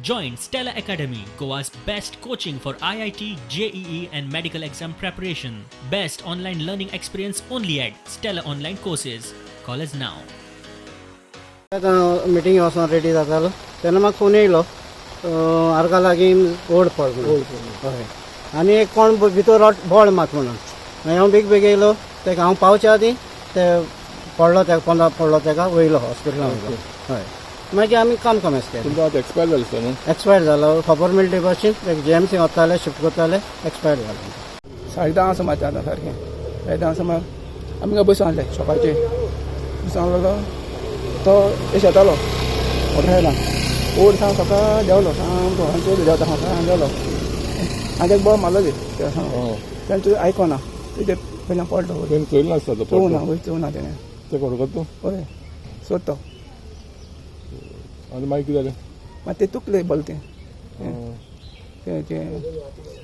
Join Stella Academy, Goa's best coaching for IIT, JEE, and medical exam preparation. Best online learning experience only at Stella Online Courses. Call us now. आतां मिटींगे वचोन ready जातालो तेन्ना म्हाका phone येयलो, आर्गा लागीं ओड पड म्हणून. हय, आनी एक कोण भितर बोळ मात म्हणून. मागीर हांव बेग बेग येयलो. तेका हांव पावच्या आदीं ते पडलो, तेका पोंदा पडलो, तेका वयलो हॉस्पिटलान वयलो. हय, मागीर आमी काम कमेस केलें. तुमचो आतां एक्सपायर जालो दिसता न्हू? एक्सपायर जालो. खबर मेळटी भाशेन तेका जीएमसी वताले, शिफ्ट करताले, एक्सपायर जालो. 10:30 सुमार जाता सारकें. 10:30 सुमार आमी काय बसून आहले शॉपाचेर बसून आहलेलो. तो अशें येतालो मोटरसायकलान, ओड सावन सकाळ देंवलो सामको आनी चोयलो, देंवता सामको देंवलो आनी ताका बळ मारलो ते. तेणें तुजें आयकोना, तेजे पयल्यान पडलो. तेणें चोयलें नासता तो? चोवना, वयर चोवना तेणें. ते खडकत तो. हय, सोदतो. आनी मागीर कितें जालें? मागीर ते तुकले बल तें तें तें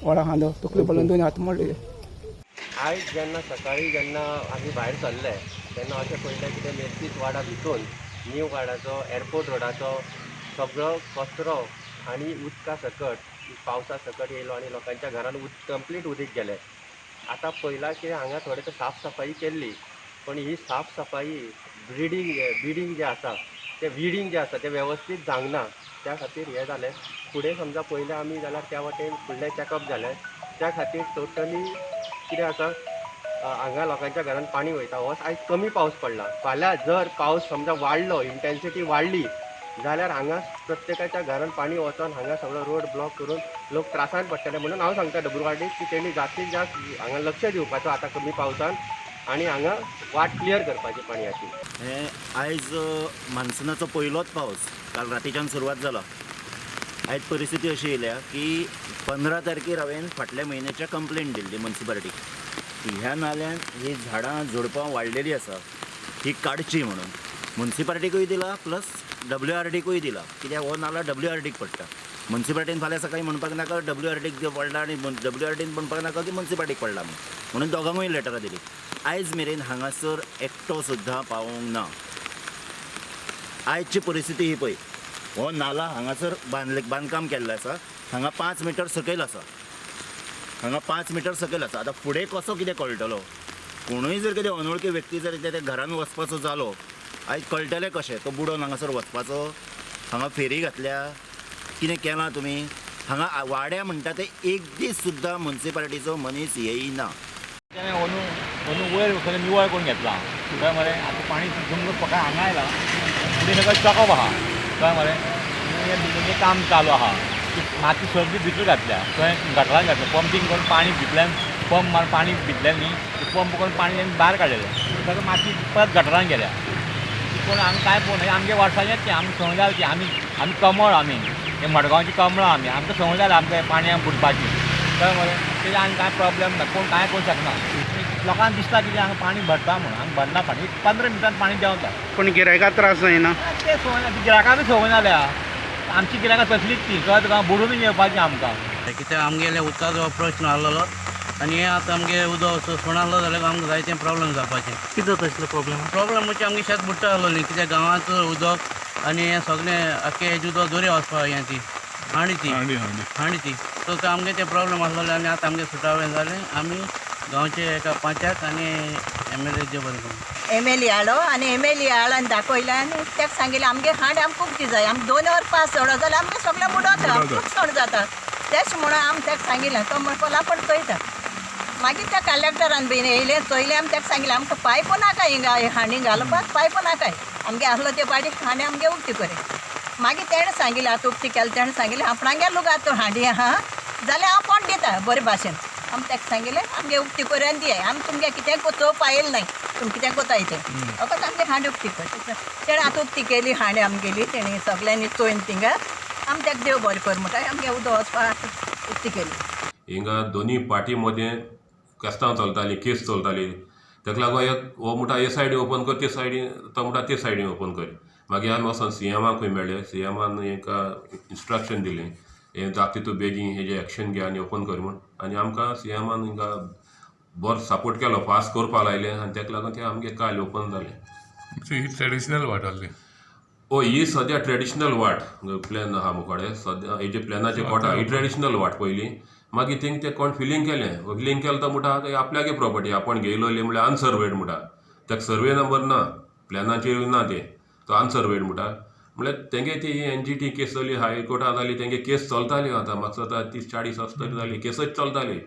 वडा खांदो तुकले बलोवन दोन हात मोडले. आयज जेन्ना सकाळी जेन्ना आमी भायर सरले तेन्ना अशें पळयलें की ते मेर्सीस वाडा भितून न्यू वाडाचो एअरपोर्ट रोडाचो सगळो कचरो आनी उदका सकट, पावसा सकट येयलो आनी लोकांच्या घरान उदक कंप्लीट उदीक गेलें. आतां पळयलां की हांगा थोडे ते साफ सफाई केल्ली, पण ही साफ सफाई ब्रिडींग बिडींग जें आसा तें विडींग जें आसा तें वेवस्थीत जावंक ना. त्या खातीर हें जालें. फुडें समजा पळयलें आमी जाल्यार त्या वाटेन फुडलें चॅकअप जालें. त्या खातीर टोटली कितें आसा, हांगा लोकांच्या घरान पाणी वयता. हो आयज कमी पावस पडला. फाल्यां जर पावस समजा वाडलो, इंटेन्सिटी वाडली जाल्यार हांगा प्रत्येकाच्या घरान पाणी वचोन हांगा सगळो रोड ब्लॉक करून लोक त्रासान पडटले. म्हणून हांव सांगता डब्ल्यू की तेणी जास्तीत जास्त हांगा लक्ष दिवपाचो आतां कमी पावसान आनी हांगा वाट क्लियर करपाची पाणयाची. हे आयज मान्सुनाचो पयलोच पावस काल रातीच्यान सुरवात जाला. आयज परिस्थिती अशी येयल्या की 15 तारखेर हांवें फाटल्या म्हयन्याच्या कंप्लेन दिल्ली मुन्सिपालिटीक की ह्या नाल्यांत ही झाडां झुडपां वाडलेली आसा, ही काडची म्हणून. मुन्सिपालिटीकूय दिला, प्लस डब्ल्यू आर डीकूय दिला, कित्याक हो नाला डब्ल्यू आर डीक पडटा. मुन्सिपालिटीन फाल्यां सकाळी म्हणपाक नाका डब्ल्यू आर डीक पडला आनी डब्ल्यू आर डीन म्हणपाक नाका की मुन्सिपालिटीक पडला म्हणून. म्हणून दोगांकूय लेटरां दिली. आयज मेरेन हांगासर एकटो सुद्दां पावोंक ना. आयची परिस्थिती ही पळय, हो नाला हांगासर बांदले, बांदकाम केल्लें आसा. हांगा 5 मिटर सकयल आसा, हांगा 5 मिटर सकयल आसा. आतां फुडें कसो कितें कळटलो? कोणूय जर कितें अनवळखी व्यक्ती जर त्या घरान वचपाचो जालो, आयज कळटलें कशें तो बुडोवन हांगासर वचपाचो? हांगा फेरी घातल्या, कितें केलां तुमी? हांगा वाड्या म्हणटा ते एक दीस सुद्दां मुन्सिपालिटीचो मनीस येयना. तेणें अंदू अंदू वयर सगळें निवळ करून घेतलां, कळ्ळें मरे? आतां पाणी जमलं पका हांगा आयलां. फुडें सगळें चॉकअप आहा, कळ्ळें मरे? हें बिल्डिंगें काम चालू आहा. ती माती सगळी भितर घातल्या, थंय गटरान घातल्या. पंपींग करून पाणी भितल्यान पंप मारून पाणी भितल्यान न्ही, ते पंप करून पाणी तेणी भायर काडलेलें. सगळें माती परत गटरान गेल्या. ती कोण आमी कांय पळोवना. आमगे वर्साचेंच तें आमी संवय जाली ती. आमी आमी कमळ, आमी हे मडगांवची कमळां. आमी आमकां संवय जाल्या आमकां पाणयान बुडपाची, कळ्ळें मरे? तेजे आनी कांय प्रॉब्लेम ना. कोण कांय करूंक शकना. लोकांक दिसता कितें हांगा पाणी भरता म्हणून. हांगा भरना पाणी. एक 15 मिनटान पाणी देंवता. पण गिरायका त्रास जायना? ते संवय ना. ती गिरायकां बी संवय जाल्या. आमची गिरायकां तसलीच ती, कळ्ळें तुका? बुडून येवपाची आमकां. कित्याक आमगेले उदकाचो प्रश्न आहलोलो आनी हे आतां आमगे उदक सोणालो जाल्यार आमकां जायते प्रॉब्लेम जावपाचे. कितें जाता आसलो प्रॉब्लेम? प्रॉब्लेम म्हणजे आमगे शेत बुडटा आहलोली, कित्याक गांवांत उदक आनी हें सगळें आख्खे हेजें उदक दर्या वचपा हें ती हांडी ती हांडी ती. सो ते आमगे ते प्रॉब्लेम आहलोले आनी आतां आमगे सुटावें जालें. आमी गांवचे एका पंचायत आनी एमएलए देव बरें करूं. एमएलए आलो आनी एमएलए आलो आनी दाखयलें आनी ताका सांगिलें, आमगे हांड आमकां उक्ती जाय. आमी 2 वर पास चडो जाल्यार आमगे सगळें बुडोता, लुकसाण जाता. तेच म्हणून आमी ताका सांगिलें. तो म्हणपाक आपूण चोयता. मागीर त्या कलेक्टरान बीन येयलें, चोयलें. आमी ताका सांगिलें, आमकां पायप नाका, हिंगा हांडी घालपाक पायप नाकाय. आमगे आसलो ते पाटी हांडी आमगे उक्ती करे. मागीर तेणें सांगिलें, आतां उक्ती केलें. तेणें सांगिलें, आपणागे लोक आतां हांडी आहा जाल्यार हांव पोट दिता बरे भाशेन. आमी ताका सांगिलें, आमगे उक्ती कर आनी दियाय. आमी तुमगे कितें चोवपा येयलें नाय, तुमी कितें कोताय तें. फकत आमगे हांडी उक्ती कर. तेणें आतां उक्ती केली हांडी आमगेली. तेणी सगल्यांनी चोयन थिंगा. आमी ताका देव बरें कर म्हणटा. आमगे उदक वचपाक उक्ती केली. हिंगा दोनी पार्टी मदें केस्तांव चलतालीं, केस चलताली. ताका लागून एक हो म्हणटा हे सायडीन ओपन कर, ते सायडीन तो म्हणटा ते सायडीन ओपन कर. मागीर आमी वचोन सीएमाकूय मेळ्ळे. सीएमान हेंकां इन्स्ट्रक्शन दिलें, हें जाता तितू बेगीन हेजें एक्शन घे आनी ओपन कर म्हूण. आनी आमकां सीएमान हिंगा बरो सपोर्ट केलो, फास्ट करपा लायलें आनी ताका लागून तें आमगें काल ओपन जालें. ही ट्रेडिशनल वाट आसली. ओ ही सद्या ट्रेडिशनल वाट प्लॅन आहा मुखाडे सद्या हे जे प्लॅनाचे कोटा ही ट्रेडिशनल वाट पयलीं. मागीर थिंग ते कोण फिलींग केलें, फिलींग केलें तो म्हणटा ते आपल्यागे प्रॉपर्टी आपण घेयलोली म्हणल्यार अनसर्वेड म्हणटा. ताका सर्वे नंबर ना, प्लॅनाचेर ना ते, तो अनसर्वेड म्हणटा. म्हणल्यार तेंगे ती एनजीटी केस जाली, हायकोर्टान जाली, तेंगे केस चलताली. आतां म्हाका दिसता 30-40 वर्सां तरी जाली केसच चलताली.